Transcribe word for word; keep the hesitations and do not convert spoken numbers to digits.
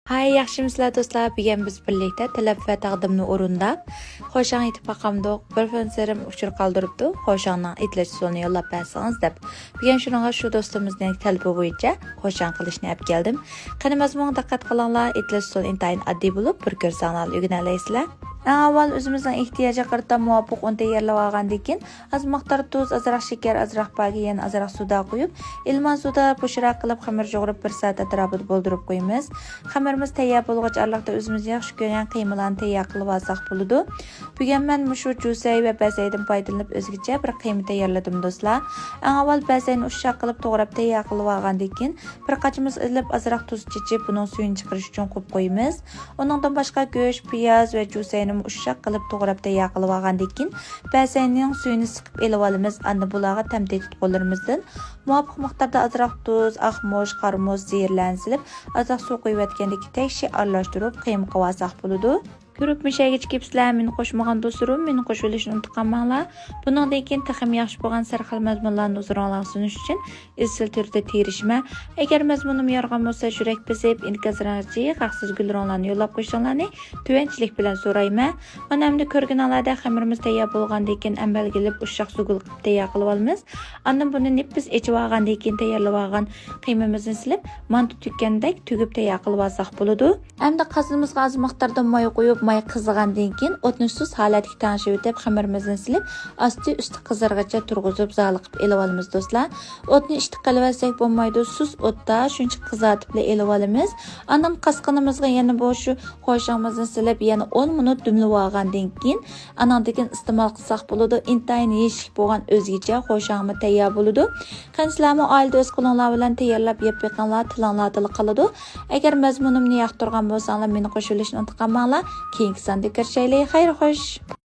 ھاي، ياخشىمۇسىلەر دوستلار؟ بۈگۈن بىز بىرلىكتە تەلەپ ۋە تەقدىمنى ئورۇنداپ، خوشاڭ يېتىپ باقامدۇق، بىر فىلىم سېرىم ئۇچۇر قالدۇرۇپتۇ، خوشاڭنىڭ ئېتىلىش ئۇسۇلىنى يوللاپ بەرسىڭىز دەپ. بۈگۈن شۇنىڭغا شۇ دوستىمىزنىڭ تەلىپى بويىچە خوشاڭ قىلىشنى ئەپ كەلدىم. قېنى مەزمۇنغا دىققەت قىلىڭلار، ئېتىلىش ئۇسۇلى ئىنتايىن ئاددىي بولۇپ، بىر كۆرسەڭلار ئۆگىنەلەيسىلەر. ئەڭ ئاۋۋال ئۆزىمىزنىڭ ئېھتىياجىغا قارىتا مۇۋاپىق ئۇن تەييارلىۋالغاندىن كېيىن، ئاز مىقدار تۇز، ئازراق شېكەر، ئازراق باگى، يەنە ئازراق سودا قويۇپ، ئىلمان سۇدا پوشراق قىلىپ خېمىر يۇغۇرۇپ بىر سائەت ئەتراپىدا بولدۇرۇپ قويىمىز. خېمىرىمىز تەييار بولغۇچە ئارىلىقتا ئۆزىمىز ياخشى كۆرگەن قىيمىلارنى تەييار قىلىۋالساق بولىدۇ. بۈگۈن مەن مۇشۇ جۈسەي ۋە بەسەيدىن پايدىلىنىپ ئۆزگىچە بىر قىيما تەييارلىدىم دوستلار. ئەڭ ئاۋۋال بەسەينى ئۇششاق قىلىپ توغراپ تەييار قىلىۋالغاندىن كېيىن، بىر قاچىمىز ئېلىپ ئازراق تۇز چېچىپ ئۇنىڭ سۈيىنى چىقىرىش ئۈچۈن قويۇپ قويىمىز. ئۇنىڭدىن باشقا گۆش، پىياز ۋە جۈسەينىمۇ ئۇششاق قىلىپ توغراپ تەييار قىلىۋالغاندىن كېيىن، بەسەينىڭ سۈيىنى سىقىپ ئېلىۋالىمىز. ئاندىن بۇلارغا تەم تېتىتقۇلىرىمىزدىن مۇۋاپىق مىقداردا ئازراق تۇز، ئاق مۇچ، قارىمۇچ، زىرىلەرنى سېلىپ، ئازراق سۇ قۇيۇۋەتكەندىكى تەكشى ئارىلاشتۇرۇپ قىيما قىلىۋالساق بولىدۇ. كۆرۈپ مۇشەگىچە كېپسىلەر، مېنى قوشمىغان دوستلىرىم، مېنى قوشۇۋېلىشنى ئۇنتۇپ قالماڭلار. بۇنىڭدىن كېيىن تېخىمۇ ياخشى بولغان سەرخىل مەزمۇنلارنى ھۇزۇرۇڭلارغا سۇنۇش ئۈچۈن ئىزچىل تۈردە تىرىشىمەن. ئەگەر مەزمۇنۇم يارىغان بولسا، يۈرەك بېسىپ، ئىنكاسىڭلارغا چىقىق سىز گۈللىرىڭلارنى يوللاپ قويۇشۇڭلارنى تۆۋەنچىلىك بىلەن سورايمەن. مانا ئەمدى كۆرگىنىڭلاردەك خېمىرىمىز تەييار بولغاندىن كېيىن، ئەمبەرگە ئېلىپ ئۇششاق سوگىل قىلىپ تەييار قىلىۋالىمىز. ئاندىن بۇنى نېپىز ئېچىۋالغاندىن كېيىن تەييارلىۋالغان قىيمىمىزنى سېلىپ، مانتا تۈگكەندەك تۈگۈپ تەييار قىلىۋالساق بولىدۇ. ئەمدى قازىنىمىزغا ئاز مىقداردا ماي قويۇپ، ماي قىزىغاندىن كېيىن، ئوتنى سۇس ھالەتكە تەڭشىۋېتىپ، خېمىرىمىزنى سېلىپ، ئاستى ئۈستى قىزارغىچە تۇرغۇزۇپ زالىقىپ ئېلىۋالىمىز دوستلار. ئوتنى ئىتتىك قىلىۋەتسەك بولمايدۇ، سۇس ئوتتا شۇنچە قىزارتىپلا ئېلىۋالىمىز. ئاندىن قاسقىنىمىزغا يەنە بۇ شۇ خوشاڭىمىزنى سېلىپ، يەنە ئون مىنۇت دۈملىۋالغاندىن كېيىن، ئانىڭدىن كېيىن ئىستېمال قىلساق بولىدۇ. ئىنتايىن يېيىشلىك بولغان ئۆزگىچە خوشاڭمۇ تەييار بولىدۇ. قېنى سىلەرمۇ ئائىلىدە ئۆز قولۇڭلار بىلەن تەييارلاپ يەپ بېقىڭلار، تىلىڭلاردىلا قالىدۇ. ئەگەر مەزمۇنۇمنى ياقتۇرغان بولساڭلار، مېنى قوشۇۋېلىشنى ئۇنتۇپ قالماڭلار. كېيىنكى ساندا كۆرۈشەيلى. خەير خوش.